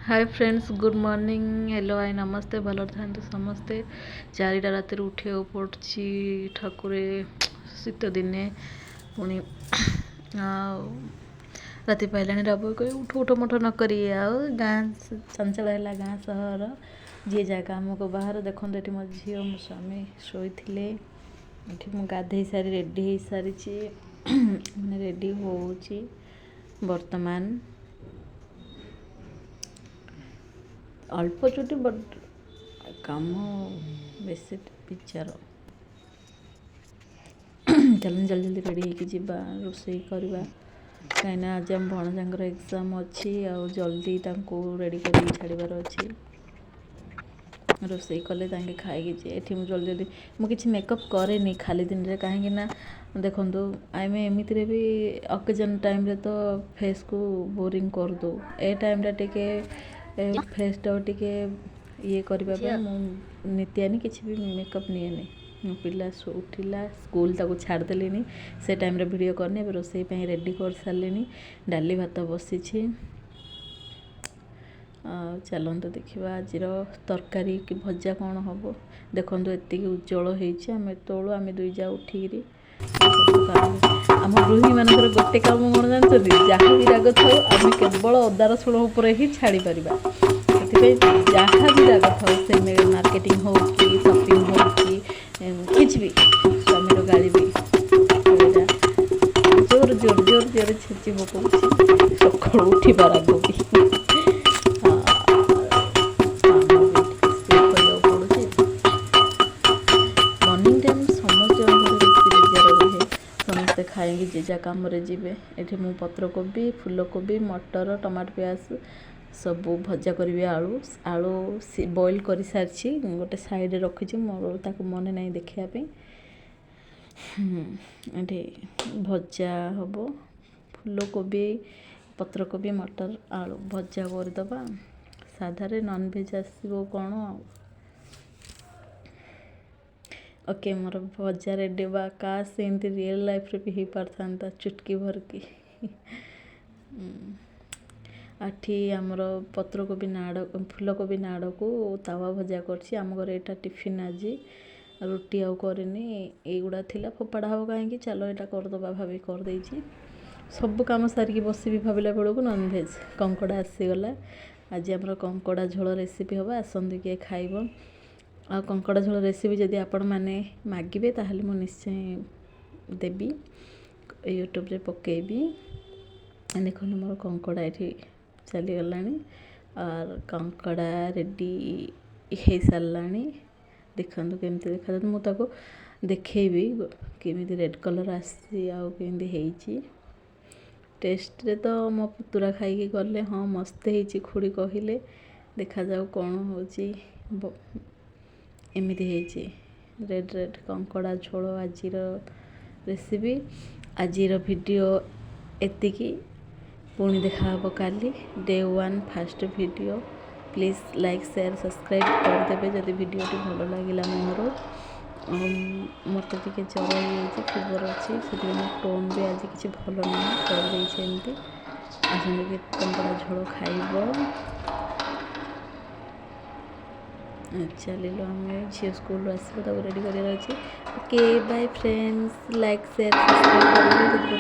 Hi friends, good morning, hello, hi, ନମସ୍ତେ। ଭଲରେ ଥାନ୍ତୁ ସମସ୍ତେ। 4ଟା ରାତିରୁ ଉଠିବାକୁ ପଡ଼ୁଛି ଠାକୁରେ। ଶୀତ ଦିନେ ପୁଣି ଆଉ ରାତି ପାଇଲାଣି, ରାବ କହି ଉଠୁ ଉଠ ମୁଠ ନ କରି। ଆଉ ଗାଁ ଚଞ୍ଚଳ ହେଲା, ଗାଁ ସହର ଯିଏ ଯାହା କାମକୁ ବାହାର। ଦେଖନ୍ତୁ, ଏଠି ମୋ ଝିଅ, ମୋ ସ୍ୱାମୀ ଶୋଇଥିଲେ। ଏଠି ମୁଁ ଗାଧେଇ ସାରି ରେଡ଼ି ହେଇସାରିଛି, ମାନେ ରେଡ଼ି ହେଉଛି ବର୍ତ୍ତମାନ। ଅଳ୍ପ ଚୁଟି, ବଟ୍ କାମ ବେଶୀ ବିଚାର। ଚାଲନ୍ତୁ, ଜଲ୍ଦି ଜଲ୍ଦି ରେଡ଼ି ହେଇକି ଯିବା, ରୋଷେଇ କରିବା, କାହିଁକିନା ଆଜି ଆମ ଭଣଜାଙ୍କର ଏକ୍ଜାମ୍ ଅଛି ଆଉ ଜଲ୍ଦି ତାଙ୍କୁ ରେଡ଼ି କରିକି ଛାଡ଼ିବାର ଅଛି। ରୋଷେଇ କଲେ ତାଙ୍କେ ଖାଇକି ଯିବେ। ଏଠି ମୁଁ ଜଲ୍ଦି ଜଲ୍ଦି, ମୁଁ କିଛି ମେକଅପ୍ କରେନି ଖାଲି ଦିନରେ, କାହିଁକି ନା ଦେଖନ୍ତୁ, ଆମେ ଏମିତିରେ ବି ଅକେଜନ୍ ଟାଇମ୍ରେ ତ ଫେସ୍କୁ ବୋରିଂ କରିଦେଉ। ଏ ଟାଇମ୍ଟା ଟିକେ ଫେସ୍ଟାକୁ ଟିକେ ଇଏ କରିବା ପାଇଁ ମୁଁ ନିତିଆନି କିଛି ବି ମେକଅପ୍ ନିଏନି। ମୋ ପିଲା ଉଠିଲା, ସ୍କୁଲ ତାକୁ ଛାଡ଼ିଦେଲିଣି। ସେ ଟାଇମ୍ରେ ଭିଡ଼ିଓ କରିନି। ଏବେ ରୋଷେଇ ପାଇଁ ରେଡ଼ି କରିସାରିଲିଣି, ଡାଲି ଭାତ ବସିଛି। ଆଉ ଚାଲନ୍ତୁ ଦେଖିବା ଆଜିର ତରକାରୀ କି ଭଜା କ'ଣ ହେବ। ଦେଖନ୍ତୁ, ଏତିକି ଉଜ୍ଜଳ ହେଇଛି। ଆମେ ଏତେବେଳୁ, ଆମେ ଦୁଇ ଯା ଉଠିକିରି ସବୁ କାମ। ଆମ ଗୃହିଣୀମାନଙ୍କର ଗୋଟେ କାମ କ'ଣ ଜାଣିଛନ୍ତି? ଯାହା ବି ରାଗ ଥାଉ, ଆମେ କେବଳ ଅଦା ରସୁଣ ଉପରେ ହିଁ ଛାଡ଼ିପାରିବା। ସେଥିପାଇଁ ଯାହା ବି ରାଗ ଥାଉ, ସେ ମାର୍କେଟିଂ ହଉ କି ସପିଂ ହଉ କି କିଛି ବି, ସ୍ୱାମୀର ଗାଳି ବି, ସେଇଟା ଜୋର ଜୋର ଜୋର ଜୋର ଛେଚି ପକଉଛି। ସକାଳୁ ଉଠିବା ରାଗ ବି, କାମ ବି ଟିକେ ସ୍ପିଡ଼ କରିବାକୁ ପଡ଼ୁଛି। ମର୍ଣ୍ଣିଂ ଟାଇମ୍ ସମସ୍ତଙ୍କ ଘରେ ବେଶୀ ବିଜାର ରୁହେ। ସମସ୍ତେ ଖାଇକି ଯିଏ ଯାହା କାମରେ ଯିବେ। ଏଠି ମୁଁ ପତ୍ରକୋବି, ଫୁଲକୋବି, ମଟର, ଟମାଟୋ, ପିଆଜ ସବୁ ଭଜା କରିବି। ଆଳୁ ବଏଲ୍ କରିସାରିଛି, ଗୋଟେ ସାଇଡ଼ରେ ରଖିଛି। ମୋର ତାକୁ ମନେ ନାହିଁ ଦେଖିବା ପାଇଁ। ଏଠି ଭଜା ହେବ। ଫୁଲକୋବି, ପତ୍ରକୋବି, ମଟର, ଆଳୁ ଭଜା କରିଦେବା। ସାଧାରେ ନନଭେଜ୍ ଆସିବ କ'ଣ ଆଉ? ଓକେ, ମୋର ଭଜା ରେଡ଼ି। ବା କାଶ ଏମିତି ରିଏଲ୍ ଲାଇଫ୍ରେ ବି ହେଇପାରିଥାନ୍ତା ଚୁଟକି ଭରିକି। ଏଠି ଆମର ପତ୍ରକୋବି ନାଡ଼, ଫୁଲକୋବି ନାଡ଼କୁ ତାୱା ଭଜା କରିଛି। ଆମ ଘରେ ଏଇଟା ଟିଫିନ୍ ଆଜି। ରୁଟି ଆଉ କରିନି, ଏଇଗୁଡ଼ା ଥିଲା, ଫୋପାଡ଼ା ହେବ କାହିଁକି, ଚାଲ ଏଇଟା କରିଦେବା ଭାବି କରିଦେଇଛି। ସବୁ କାମ ସାରିକି ବସିବି ଭାବିଲା ବେଳକୁ ନନଭେଜ୍ କଙ୍କଡ଼ା ଆସିଗଲା। ଆଜି ଆମର କଙ୍କଡ଼ା ଝୋଳ ରେସିପି ହେବ। ଆସନ୍ତୁ କିଏ ଖାଇବ। ଆଉ କଙ୍କଡ଼ା ଝୋଳ ରେସିପି ଯଦି ଆପଣମାନେ ମାଗିବେ, ତାହେଲେ ମୁଁ ନିଶ୍ଚୟ ଦେବି, ୟୁଟ୍ୟୁବରେ ପକାଇବି। ଦେଖନ୍ତୁ, ମୋର କଙ୍କଡ଼ା ଏଠି ଚାଲିଗଲାଣି ଆଉ କଙ୍କଡ଼ା ରେଡ଼ି ହେଇସାରିଲାଣି। ଦେଖନ୍ତୁ କେମିତି ଦେଖାଯାଉଛି। ମୁଁ ତାକୁ ଦେଖେଇବି କେମିତି ରେଡ଼୍ କଲର୍ ଆସିଛି ଆଉ କେମିତି ହେଇଛି। ଟେଷ୍ଟରେ ତ ମୋ ପୁତୁରା ଖାଇକି ଗଲେ, ହଁ, ମସ୍ତ ହେଇଛି ଖୁଡ଼ି କହିଲେ। ଦେଖାଯାଉ କ'ଣ ହେଉଛି। ଏମିତି ହେଇଛି ରେଡ଼୍ ରେଡ଼୍ କଙ୍କଡ଼ା ଝୋଳ ଆଜିର ରେସିପି। ଆଜିର ଭିଡ଼ିଓ ଏତିକି। ପୁଣି ଦେଖାହେବ କାଲି। Day one first video. Please like, share, subscribe କରିଦେବେ ଯଦି ଭିଡ଼ିଓଟି ଭଲ ଲାଗିଲା ମୋର। ମୋତେ ଟିକେ ଜ୍ୱର ହେଇଯାଇଛି, ଫିଭର୍ ଅଛି, ସେଥିପାଇଁ ମୋ ଟୋନ୍ ବି ଆଜି କିଛି ଭଲ ନାହିଁ, କରିଦେଇଛି ଏମିତି। ଆସନ୍ତୁ କି କଙ୍କଡ଼ା ଝୋଳ ଖାଇବ। ଚାଲିଲୁ ଆମେ। ଝିଅ ସ୍କୁଲରୁ ଆସିବ, ତାକୁ ରେଡ଼ି କରିବାର ଅଛି। Okay, bye friends. Like, share, subscribe କରିବେ ଯଦି।